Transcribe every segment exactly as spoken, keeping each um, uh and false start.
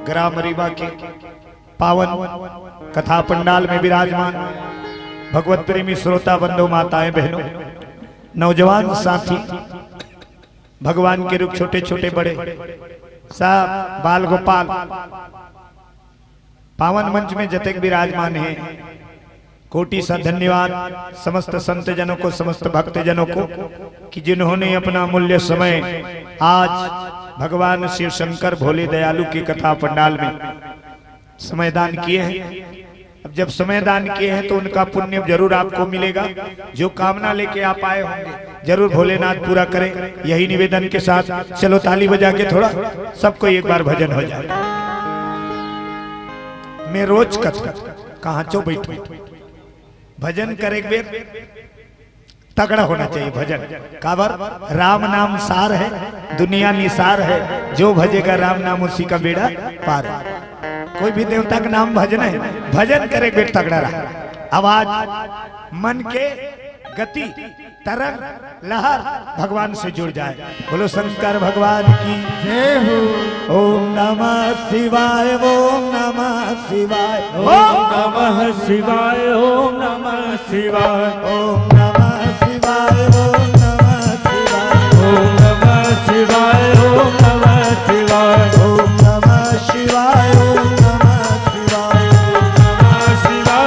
ग्राम रीवा के पावन कथा पंडाल में विराजमान भगवत प्रेमी श्रोता बंधु, माताएं बहनों, नौजवान साथी, भगवान के रूप छोटे छोटे बड़े सब बाल गोपाल, पावन मंच में जतेक विराजमान हे, कोटि सा धन्यवाद समस्त संत जनों को, समस्त भक्त जनों को, कि जिन्होंने अपना अमूल्य समय आज भगवान शिव शंकर भोले दयालु की कथा पंडाल में समय दान किए हैं। अब जब समय दान किए हैं तो उनका पुण्य जरूर आपको मिलेगा। जो कामना लेके आप आए होंगे, जरूर भोलेनाथ पूरा करें, यही निवेदन के साथ। चलो, ताली बजा के थोड़ा सबको एक बार भजन हो जाए। मैं रोज कथा कहाँ चो बैठू, भजन करे एक बेर तगड़ा होना चाहिए भजन। काबर? राम नाम सार है, दुनिया निसार है, जो भजेगा राम नाम उसी का बेड़ा पार है। कोई भी देवता का नाम भजना है, भजन करे एक बेर तगड़ा रहा। आवाज, मन के गति, तरंग, लहर भगवान से जुड़ जाए। बोलो शंकर भगवान की। जय हो। ओम नमः शिवाय, ओम नमः शिवाय, ओम नमः शिवाय, ओम नमः शिवाय। ओम नमः शिवाय, ओम नमः शिवाय। ओम नमः शिवाय, ओम नमः शिवाय। ओम नमः शिवाय, ओम नमः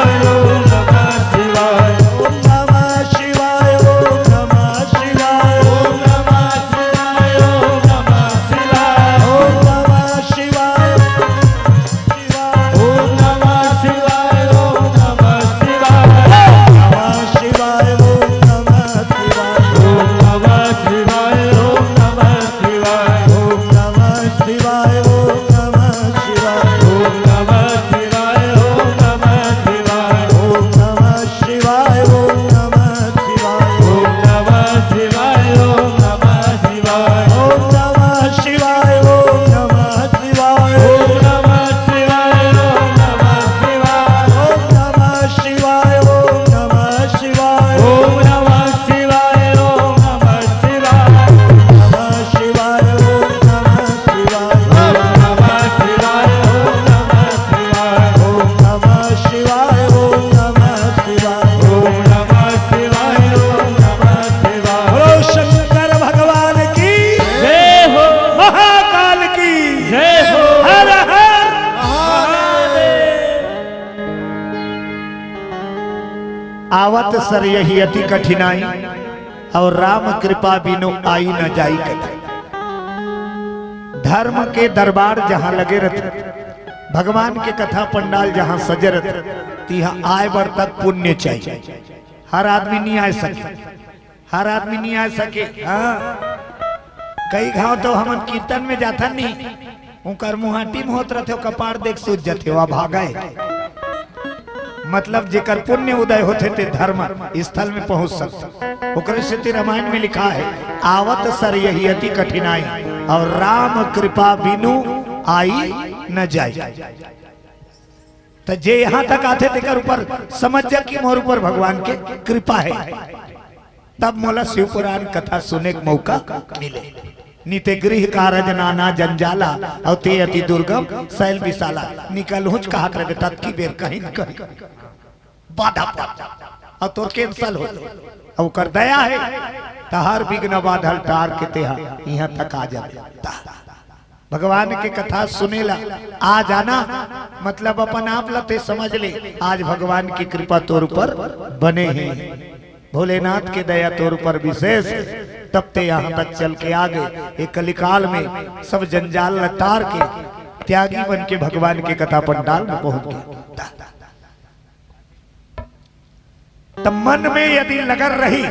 शिवाय। ओम नमः शिवाय, ओम नमः शिवाय। ओम नमः शिवाय, ओम नमः शिवाय। ओम नमः शिवाय, ओम नमः शिवाय। ओम नमः शिवाय। ओम नमः शिवाय, ओम नमः शिवाय। ओम नमः शिवाय, ओम नमः शिवाय। ओम नमः शिवाय, ओम नमः शिवाय। ओम नमः शिवाय, ओम नमः शिवाय। ओम नमः शिवाय, ओम नमः शिवाय। ओम नमः शिवाय, ओम नमः शिवाय। ओम नमः शिवाय, ओम नमः शिवाय। ओम नमः शिवाय, ओम नमः शिवाय। ओम नमः शिवाय, ओम नमः शिवाय। ओम नमः शिवाय, ओम नमः शिवाय। ओम नमः शिवाय, ओम नमः शिवाय। ओम नमः शिवाय, ओम नमः शिवाय। ओम नमः शिवाय, ओम नमः शिवाय। ओम नमः शिवाय, ओम नमः शिवाय। ओम नमः शिवाय, ओम नमः शिवाय। बोलो शंकर भगवान की जय हो। महाकाल की जय हो। हर हर महादेव। आवत सर यही अति कठिनाई, और राम कृपा बिनु आई न जाई कथा। धर्म के दरबार जहां लगे रथे, भगवान के कथा पंडाल जहां सजे रथे, तिहां आए बर तक पुण्य चाहिए। हर आदमी नहीं आ सके, हर आदमी नहीं आ सके। हाँ, कई घाव तो हमन कीर्तन में जाथन नहीं, उनकर मुहाटी में होत रथे, कपार देख सूझ जथे, वा भागा है। मतलब जेकर पुण्य उदय होथे ते धर्म स्थल में पहुंच सकथे। ओकरे सेती रामायण में लिखा है, आवत सर यही अति कठिनाई, और राम कृपा बिनु आई न जाई। त जे यहां तक आथे तेकर ऊपर समझ जा कि मोर ऊपर भगवान के कृपा है, तब मोला शिव पुराण कथा सुने के मौका मिले। नी ते गृह कारज नाना जंजाला, अउ ते अति दुर्गम शैल विशाला। निकलहूंच कहत रहे ततकी बेर कहीं न कहीं बाधा पड़ जात, अउ तोर cancel हो जात। अउ ओकर दया है, त हर विघ्न बाधल टार के तेहा इहां तक आ जाबे। भगवान के कथा सुने ला आ जाना, मतलब अपन आप ला ते समझ ले, आज भगवान की कृपा तोर ऊपर बने हे, भोलेनाथ के दया तोर ऊपर विशेष, तब ते यहां तक चल के आ गए। ये कलिकाल में सब जंजाल ला टार के त्यागी बन के भगवान के कथा पंडाल में पहुंच गए। त मन में यदि लगन रही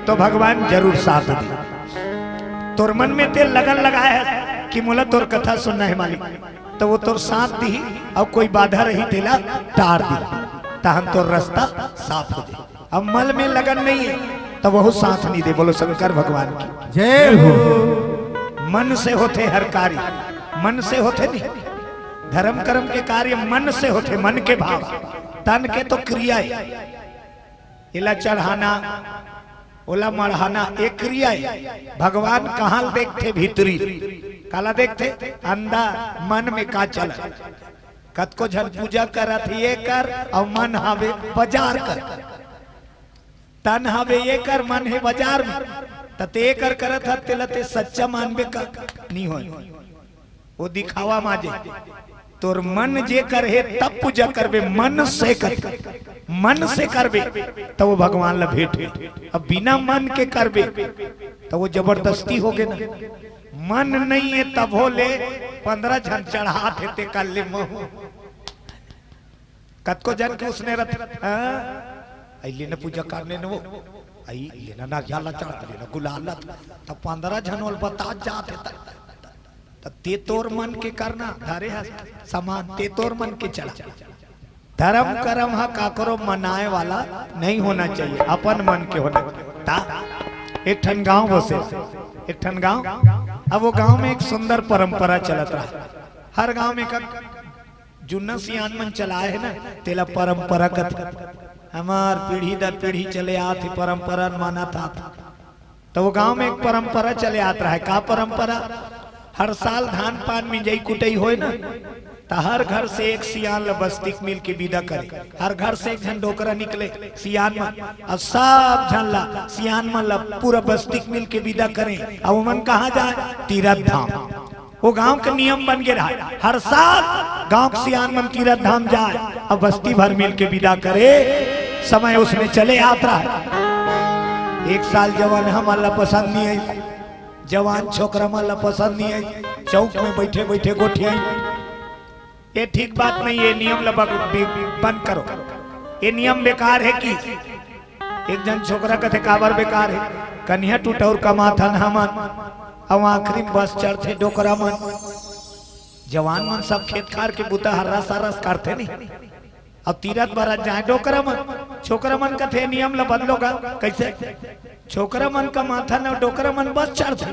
तो भगवान जरूर साथ दी। तोर मन में ते लगन लगाए है कि मोला तोर कथा सुनना है मालिक, तो वो तोर साथ दी, अउ कोई बाधा रही तेला टार दी, तहन तोर रास्ता साफ हो जाए। अब मन में लगन नहीं है तो वहू साथ नहीं दे। बोलो शंकर भगवान की जय हो। मन से होथे हर कार्य, मन से होथे नहीं। धर्म कर्म के कार्य मन से होथे, मन के भाव। तन के तो क्रिया है, एला चढ़ाना, ओला मढ़ाना, एक क्रिया है। भगवान कहाँ देखथे? भीतरी। काला देखथे, अंदर मन में का चलत। कतको झन पूजा करत हे ये कर, अउ मन हवे बाजार कर। तन हवे ये कर, मन हे बाजार में। त ते कर करत हस, तेला ते सच्चा मानबे का? नी होय। वो दिखावा माजे। तोर मन जे कर हे, तब पूजा करबे, मन से कर, मन से करबे, त वो भगवान ला भेंट होही। अब बिना मन के करबे, त वो जबरदस्ती होगे ना। मन नइ हे, तभो ले पंद्रह झन चढ़ात हे, ते कर ले महू। कतको झन के उसने रथे, हाँ? अई ले न पूजा करने न वो, अई ले न नारियल ला चढ़ा, ले न गुलाल ला, त पंद्रह झन ओला बतात जात हे, त, त ते तोर मन के करना, धरे हस सामान, ते तोर मन के चढ़ा। धरम करम ह काकरो मनाए वाला नहीं होना चाहिए, अपन मन के होना। त एक ठन गांव बसे, एक ठन गांव। अब वो गांव में एक सुंदर परंपरा चलत रहा। हर गांव में एक जुन्ना सियान मन चलाए हे ना, तेला परंपरा कथे। हमार पीढ़ी दर पीढ़ी चले आत हे, परंपरा मानत आत। त वो गांव में एक परंपरा चले आत रहा हे। का परंपरा? हर साल धान पान मिंजई कुटई होय ना, त हर घर से एक सियान ल बस्तिक मिल के विदा करे। हर घर से एक झन डोकरा निकले, सियान मन, अउ सब झन ला, सियान मन ला पूरा बस्तिक मिल के विदा करे। अउ ओमन कहाँ जाए? तीरथ धाम। वो गांव के नियम बन गे रहा, हर साल गांव के सियान मन तीरथ धाम जाए, अउ बस्ती भर मिल के विदा करे। समय उसने चले आत रहा। एक साल जवान हमन ला पसंद नहीं आई, जवान छोकरा मन ला पसंद नहीं आई, चौक में बैठे बैठे गोठियाई। ये ठीक बात नहीं, ये नियम ला बग-, बे-, बंद करो, ये नियम बेकार हे कि एक झन छोकरा कथे, "काबर बेकार हे? कनिहा टूटउर कमाथन हमन, अउ आखिरी में बस चढ़थे डोकरा मन।" जवान मन सब खेत खार के बुता हर्रा सर्रा करथे नहीं, अउ तीरथ बरत जाए डोकरा मन। छोकरा मन कथे, "नियम ल बदलो गा।" कइसे? छोकरा मन कमाथन अउ डोकरा मन बस चढ़थे।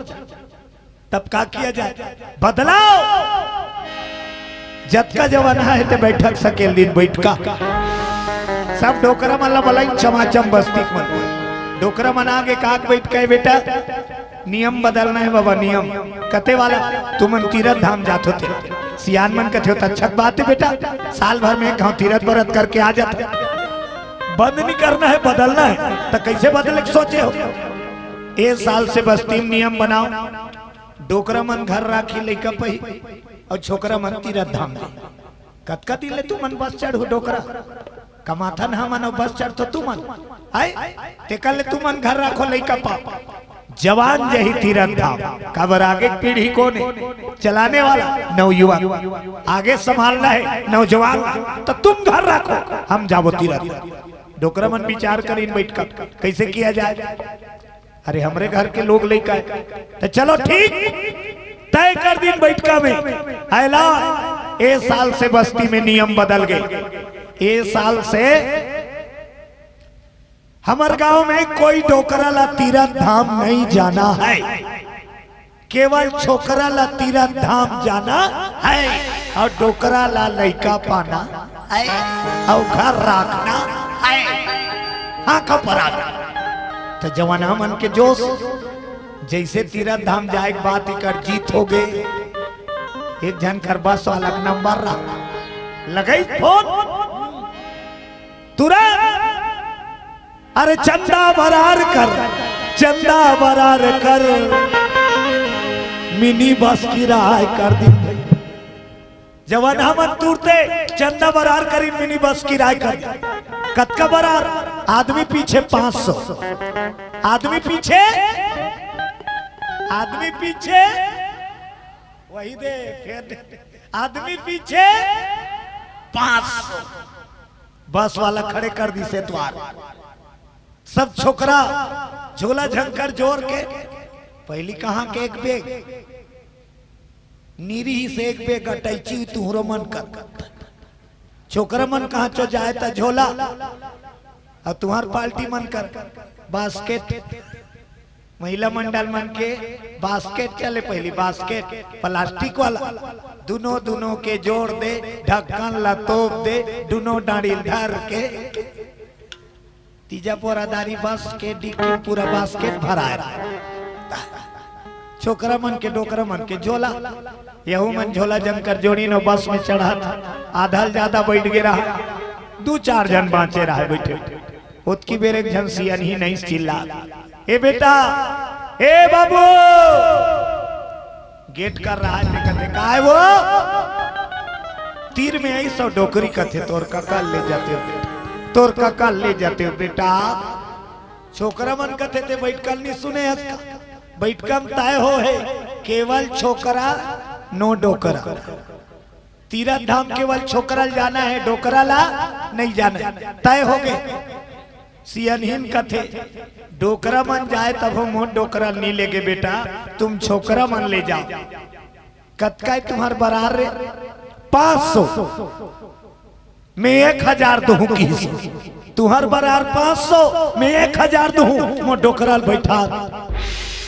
तब का किया जाए? बदलाव। जतका जवान हे ते बैठक सकेल दिन बैठका। सब डोकरा मन ला बलाइन, चमाचम बस्तिक मन। डोकरा मन आगे काक बैठ के, "बेटा, नियम बदलना हे बाबा, नियम।" कते वाला? "तुमन तीरथ धाम जात होते।" सियान मन कथे, "त अच्छा बात हे बेटा, साल भर में एक घांव तीरथ बरत करके आ जात।" बंद नहीं करना हे, बदलना हे। त कइसे बदले के सोचे हो? ए साल से बस्ती में नियम बनाओ, डोकरा मन घर राखी लइका पही, अउ छोकरा मन तीरथ धाम जाही। कतका दिन ले तुमन बस चढ़हू डोकरा? कमाथन हमन अउ बस चढ़थो तुमन? आय, तेकर ले तुमन घर राखो लइका पा। जवान जाही तीरथ धाम, काबर आगे के पीढ़ी कोन हे? चलाने वाला नवयुवक, आगे संभालना हे नौजवान, त तुम घर राखो, हम जाबो तीरथ। डोकरा मन विचार करिन बइठका, कइसे किया जाए? अरे, हमरे घर के लोग लइका हे, त चलो ठीक, तय कर दिन बइठका में। आय ला, ए साल से बस्ती में नियम बदल गे। ए साल से हमर गांव में कोई डोकरा ला तीरथ धाम नहीं जाना हे, केवल छोकरा ला तीरथ धाम जाना हे, अउ डोकरा ला लइका पाना हे, अउ घर राखना हे। हाँ, का पराग। त जवान हमन के जोश, जइसे तीरथ धाम जाए के बात, एकर जीत होगे। एक झन कर बस वाला के नंबर रहा, लगइस फोन, तुरंत, "अरे चंदा बरार कर, चंदा बरार कर, मिनी बस किराय कर दिन।" जवान हमन तुरते चंदा बरार करिन, मिनी बस किराय कर। कतका बरार? आदमी पीछे पाँच सौ। आदमी पीछे, आदमी पीछे, वही दे, फेर दे। आदमी पीछे पाँच सौ। बस वाला खड़े कर दिस ए द्वार। सब छोकरा झोला झंकर जोर के, पहिली कहाँ के एक बेग, नीरी से एक बेग अटैची तुहरो मन कर। छोकरा मन कहाँ चो जाए त झोला, अउ तुहर पार्टी मन कर बास्केट। महिला मंडल मन के बास्केट चले, पहिली बास्केट प्लास्टिक वाला, दुनो दुनो के जोड़ दे, ढक्कन ला तोप दे, दुनो डांड़ी ल धर के तीजा पोरा दारी बस के डिक्की पूरा बास्केट भराए रहा। छोकरा मन के, डोकरा मन के झोला, यहू मन झोला जंग कर जोड़िन अउ बस में चढ़त, आधा ले जादा बइठ गे रहा, दू चार झन बाँचे रहा बइठे। ओतकी बेर एक झन सियनहिन आइस चिल्ला, "ए बेटा, ए बाबू।" गेट कर रहा हे ते कथे, "काय वो?" तीर में आइस अउ डोकरी कथे, "तोर कका ल ले जातेंव, तोर कका ल ले जातेंव बेटा।" छोकरा मन कथे, "ते बइठका ल नइ सुने हस का? बइठका म तय हो हे, केवल छोकरा, no डोकरा। तीरथ धाम केवल छोकरा ल जाना हे, डोकरा ला नइ जाना हे, तय हो गे।" सियनहिन कथे, "डोकरा मन जाय तभो मोर डोकरा ल नइ लेगे बेटा, तुम छोकरा मन ले जाव।" "कतका ए तुम्हर बरार रे?" "पाँच सौ।" "मैं एक हजार दूहूँ," किहिस। "तुम्हर बरार पाँच सौ, मैं एक हजार दूहूँ, मोर डोकरा ल बइठा।"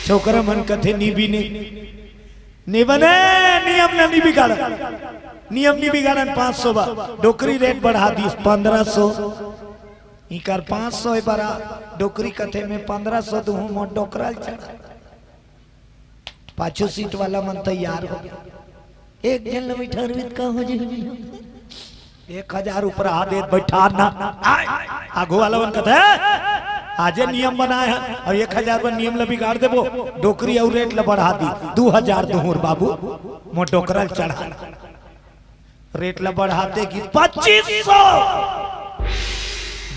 छोकरा मन कथे, "नइ बिने, नइ बने, नियम ल नइ बिगाड़न, नियम नइ बिगाड़न।" पाँच सौ बा, डोकरी रेट बढ़ा दिस, "पंद्रह सौ।" "इकर पाँच सौ ए बरार।" डोकरी कथे, "मैं पंद्रह सौ दूहूँ, मोर डोकरा ल चढ़ा।" पाछू सीट वाला मन तैयार हो गे। एक झन ल बइठारबे त का हो जाही? एक हजार ऊपर आ दे, बइठार ना। आय, आगू वाला मन कथे, "आजे नियम बनाय हन, अउ एक हजार बर नियम ल बिगाड़ देबो, डोकरी अउ रेट ल बढ़ा दी, दू हजार दूहूँ रे बाबू, मोर डोकरा ल चढ़ा।" रेट ल बढ़ाते कि पच्चीस सौ।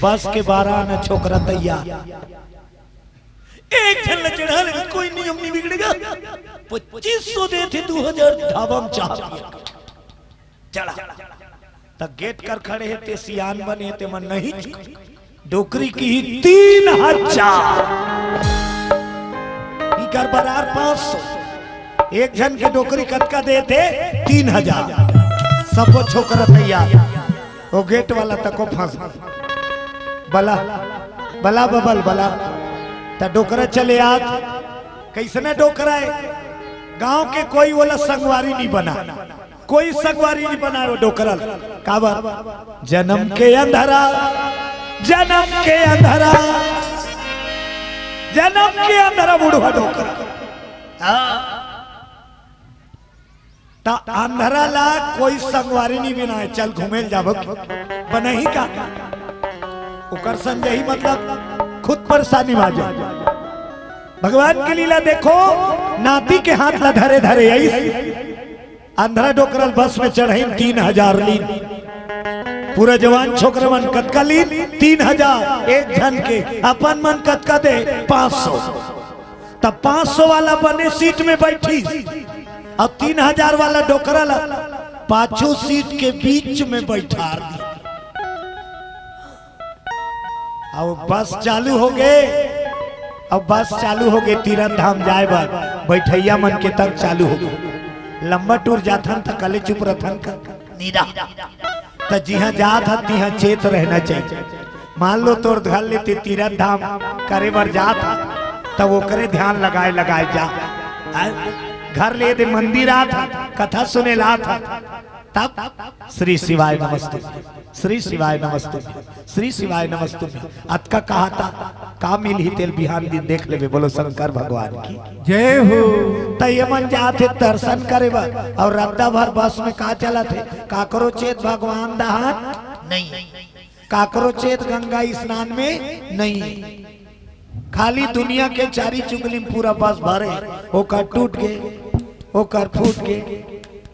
बस के बारह आना छोकरा तैयार। एक झन ल चढ़ा ले, कोई नियम नइ बिगड़ेगा। पच्चीस सौ देथे, दू हजार ढाबा म चाह पिए। चढ़ा। त गेट कर खड़े हे, ते सियान बने, ते मन नहीं चुका। डोकरी किही तीन हजार। इकर बरार पाँच सौ। एक झन के डोकरी कतका देथे? तीन हजार। सबो छोकरा तैयार। ओ गेट वाला तको फंस गे। बला, बला बबल, बला। त डोकरा चले आत। कइसने डोकरा हे? गांव के कोई ओला संगवारी नइ बना। कोई संगवारी नइ बनाय ओ डोकरा ल। काबर? जनम के अंधरा, जनम के अंधरा, जनम के अंधरा बुढ़वा डोकरा। हाँ। त अंधरा ला कोई संगवारी नइ बनाय, चल घूमे ल जाबो, बनही का? ओकर संजही मतलब खुद परेशानी म आ जाय। भगवान के लीला देखो, नाती के हाथ ला धरे धरे आइस। अंधरा डोकरा ल बस में चढ़ाइन, तीन हजार लीन। पूरा जवान छोकरा मन कतका लीन? तीन हजार। एक झन के। अपन मन कतका दे? पाँच सौ। तब पाँच सौ वाला बने सीट में बइठिस, अउ तीन हजार वाला डोकरा ला पाछू सीट के बीच में बइठार दी। अउ बस चालू हो गे, अउ बस चालू हो गे, तीरथ धाम जाय बर बइठइया मन के तब चालू हो गे। लंबा टूर जाथन त कले चुप रथन का निरा। त जिहां जात हस, तिहां चेत रहना चाहिए। मान लो तोर घर ले ते तीरथ धाम करे बर जात हस, तब ओकरे ध्यान लगाय लगाय जा। हैं? घर ले दे मंदिर आत हस, कथा सुने ल आत हस, तब श्री शिवाय नमस्तुभ्यं, श्री शिवाय नमस्तुभ्यं, श्री शिवाय नमस्तुभ्यं। अतका कहा था, का मिलही तेल बिहान दिन देख लेबे। बोलो शंकर भगवान की जय हो। त ये मन जात हे दर्शन करे बर, अउ रद्दा भर बस में का चलत हे, काकरो चेत भगवान दहान नहीं, काकरो चेत गंगा स्नान में नहीं। खाली दुनिया के चारी चुगली में पूरा बस भरे, ओकर टूट गे, ओकर फूट गे,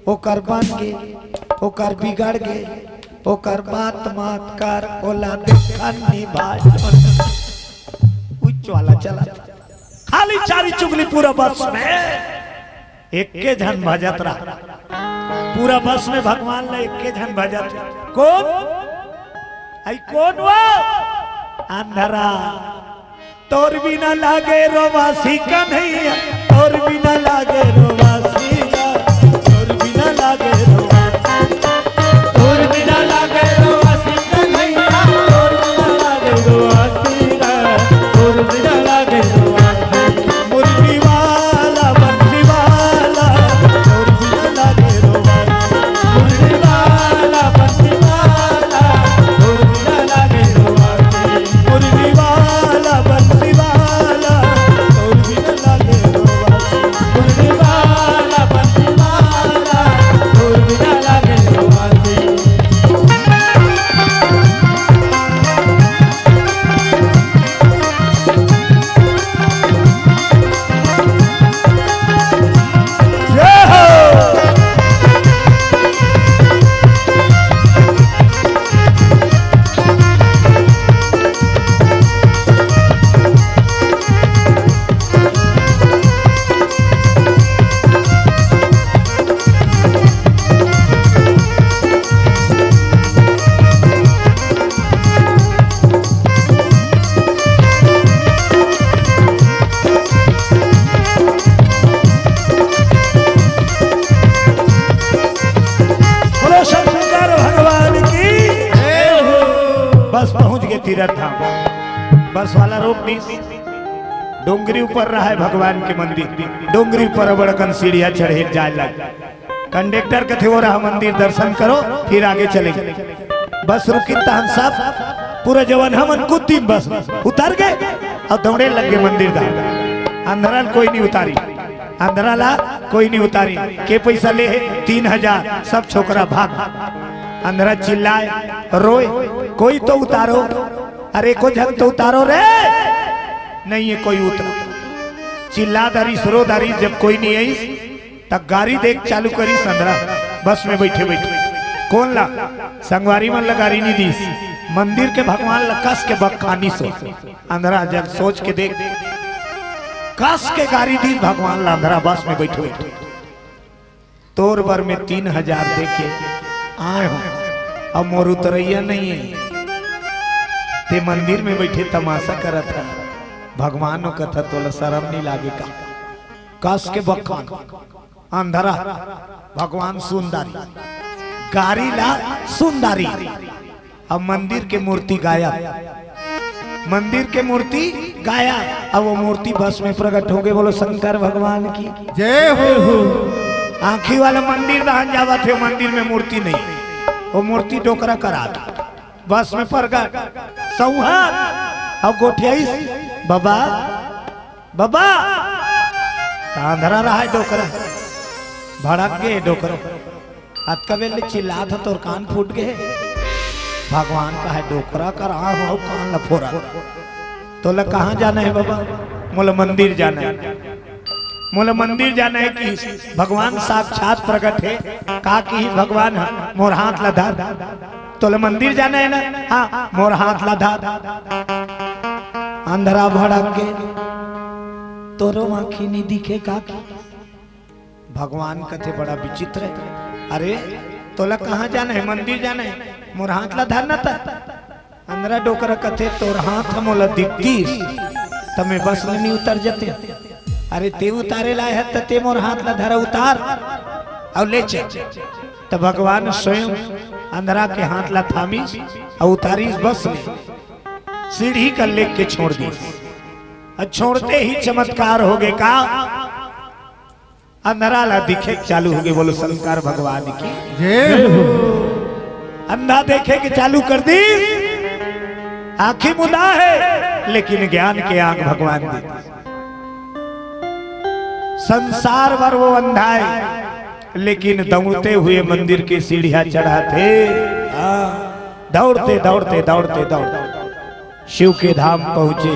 ओकर बन गे, ओकर बिगड़ गे, ओकर बात मत कर, ओला देखन निभाय। उच्च वाला चला, खाली चारी चुगली पूरा बस में। एक्के झन भजत रहा। पूरा बस में भगवान ला एक्के झन भजत। कोन? अई कोन वो? अंधरा। तोर बिना लागे रोवासी कन्हैया, तोर बिना लागे रोवासी गा, तोर बिना लागे रोवासी। तोर बिना लागे रोवासी कन्हैया, तोर बिना लागे रोवासी गा, तोर बिना लागे रोवासी। मुरली वाला बंसी वाला, तोर बिना लागे रोवासी। मुरली वाला बंसी वाला, तोर बिना लागे रोवासी। मुरली वाला बंसी वाला, तोर बिना लागे रोवासी। मुरली तीरथ धाम। बस वाला रोक दीस। डोंगरी ऊपर रहय भगवान के मंदिर, डोंगरी ऊपर अबड़ अकन सीढ़िया चढ़े जाय लग। कंडक्टर कथे, "वो रहा मंदिर, दर्शन करो, फिर आगे चलेंगे।" बस रुकिस तहन सब पूरा जवन हमन कुद्दीन बस उतर गे अउ दौड़े लग गे मंदिर डहर। अंधरा ल कोई नइ उतारिस, अंधरा ला कोई नइ उतारिस। के पइसा ले हे? तीन हजार। सब छोकरा भाग। अंधरा चिल्लाय, रोय, "कोई तो उतारो, अरे एको झन तो उतारो रे।" नइ हे कोई उतारत। चिल्ला डारिस, रो डारिस, जब कोई नइ आइस, त गारी देके चालू करिस अंधरा, बस में बइठे बइठे। कोन ला? संगवारी मन ला गारी नइ दीस, मंदिर के भगवान ला कस के बखानिस। अंधरा जब सोच के देख, कस के गारी दीस भगवान ला अंधरा बस में बइठे बइठे। "तोर बर में तीन हजार दे के आय हों, अब मोर उतरइया नइ हे, तें मंदिर में बइठे तमाशा करत हस।" भगवान ओ कथे, "तोला सरम नइ लागे का?" कस के बखान। अंधरा भगवान सुन डारिस, गारी ला सुन डारिस। अब मंदिर के मूर्ति गायब, मंदिर के मूर्ति गायब। अब वो मूर्ति बस में प्रगट होगे। बोलो शंकर भगवान की जय हो। आँखी वाला मंदिर डहर जावत हे, मंदिर में मूर्ति नइ, वो मूर्ति डोकरा करा गे। बस में प्रगट, सौंहत, अउ गोठियाइस, "बबा, बबा।" त अंधरा रहय डोकरा, भड़क गे डोकरा। अतका बेर ले चिल्लात हस, तोर कान फूट गे हे। भगवान कहय, "डोकरा करा हों, कान ल फोरत हस।" "तोला कहाँ जाना हे बबा?" "मोला मंदिर जाना हे, मोला मंदिर जाना हे।" कि भगवान साक्षात प्रगट हे, का किहिस भगवान ह, "मोर हाथ ला धर।" "तोला मंदिर जाना हे ना?" "हाँ।" "मोर हाथ ला धर।" अंधरा भड़क गे, "तोरो आँखी नइ दिखे का?" भगवान कथे, "बड़ा विचित्र हे, अरे तोला कहाँ जाना हे? मंदिर जाना हे, मोर हाथ ला धर ना त।" अंधरा डोकरा कथे, "तोर हाथ ह मोला दिखतिस त मैं बस ले नइ उतर जातेंव। अरे तें उतारे ला आय हस त तें मोर हाथ ला धरा, उतार अउ ले चल।" त भगवान स्वयं अंधरा के हाथ ला थामिस अउ उतारिस बस ले, सीढ़ी कर लेके छोड़ दीस। अउ छोड़ते ही चमत्कार होगे का, अंधरा ला दिखे के चालू होगे। बोलो शंकर भगवान की जय हो। अंधा देखे के चालू कर दीस, आँखी मुंदा हे, लेकिन ज्ञान के आँख भगवान दे दीस। संसार भर वो अंधा हे, लेकिन दौड़ते हुए मंदिर के सीढ़िया चढ़त हे। हाँ, दौड़ते, दौड़ते, दौड़ते, दौड़ते शिव के धाम पहुँचे।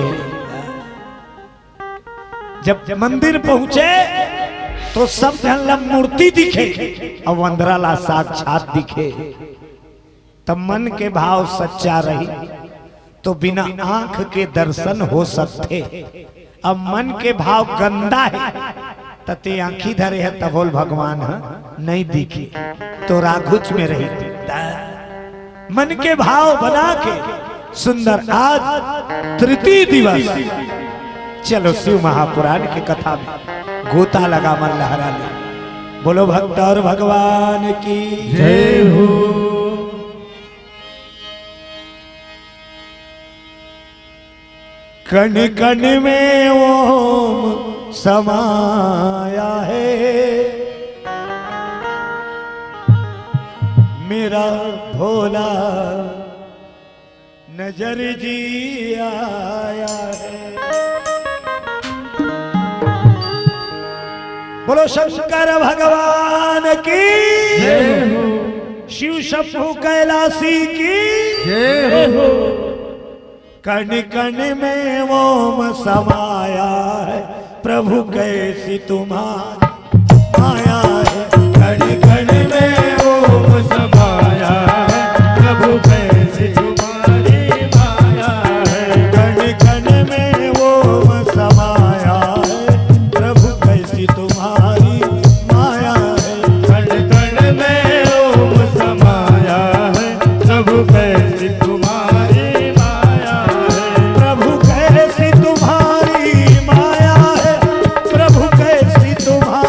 जब मंदिर पहुंचे तो सब झन ला मूर्ति दिखे, अउ अंधरा ला साक्षात दिखे। तब मन के भाव सच्चा रही तो बिना आंख के दर्शन हो सकथे। अब मन के भाव गंदा हे, त तें आंखी धरे हस, तभो ले भगवान ह नइ दिखही, तोर आघूच में रही। मन के भाव बना के सुंदर आज तृतीय दिवस। चलो शिव महापुराण के कथा में गोता लगा मन लहरा ले। बोलो भक्त और भगवान की जय हो। कण कण में ओम समाया है, मेरा भोला नजर जी आया है। बोलो शंकर भगवान की जय हो। शिव शंभु कैलाशी की जय हो। कण कण में ओम समाया है, प्रभु कैसी तुम्हारी माया है। कण कण में ओम समाया है, प्रभु कैसी तुम्हारी माया है। कण कण में ओम समाया है, प्रभु कैसी तुम्हारी माया है। कण कण में ओम समाया है, प्रभु कैसी तुम्हारी माया है। प्रभु कैसी तुम्हारी माया है, प्रभु कैसी तुम्हारी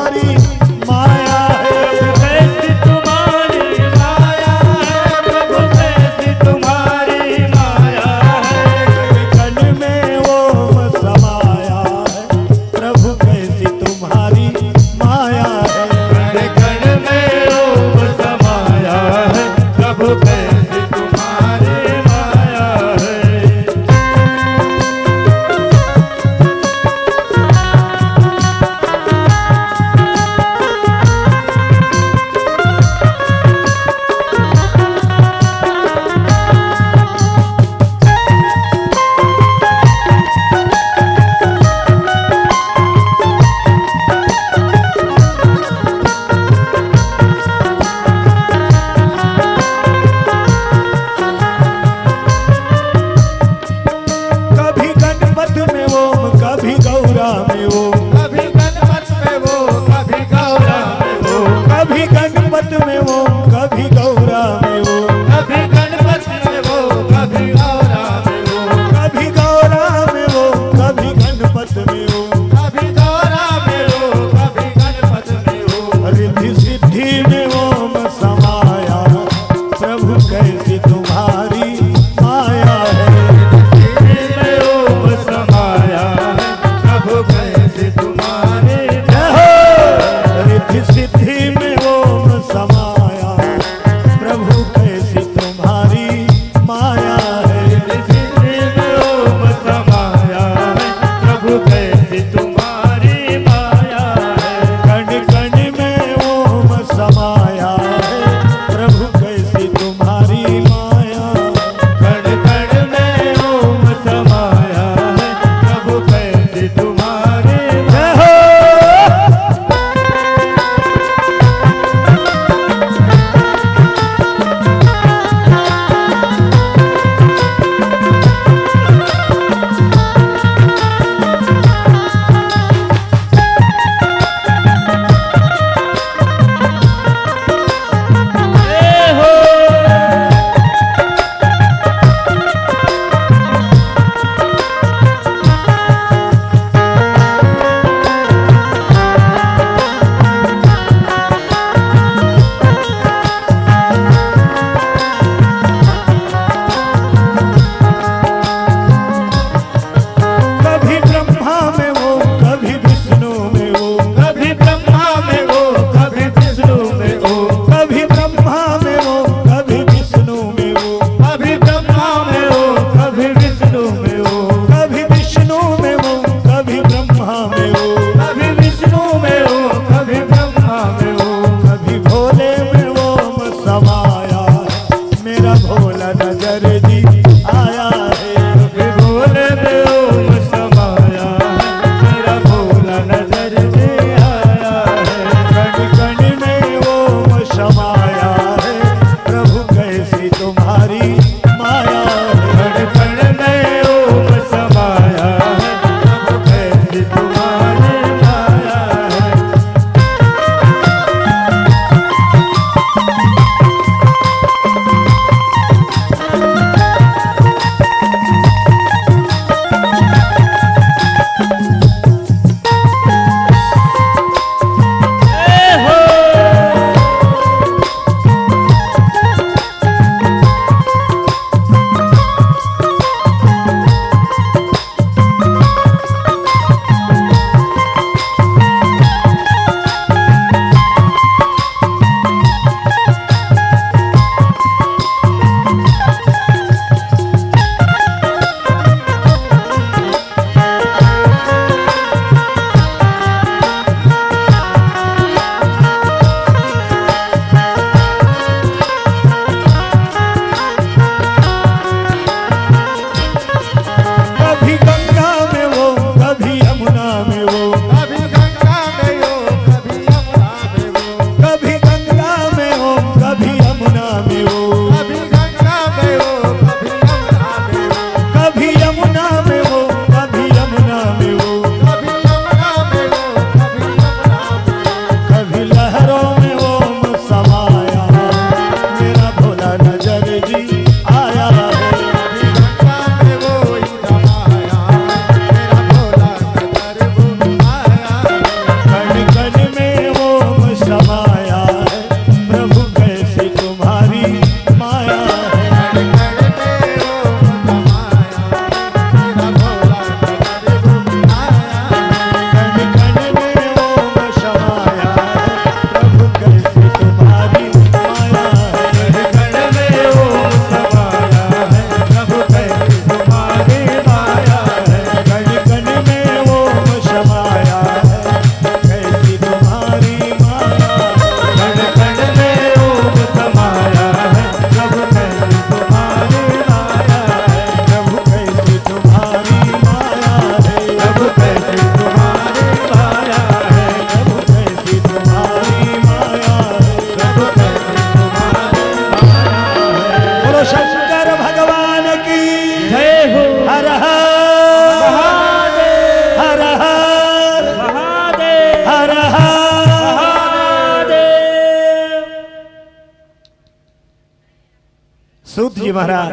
सूत जी महाराज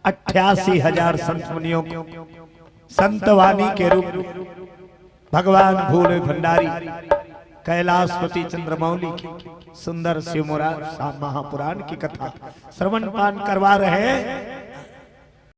अट्ठासी हजार संत मुनियों को संतवाणी के रूप में भगवान भोले भंडारी कैलाशपति चंद्रमौली की सुंदर शिव मुरार सा महापुराण की कथा श्रवण पान करवा रहे हैं।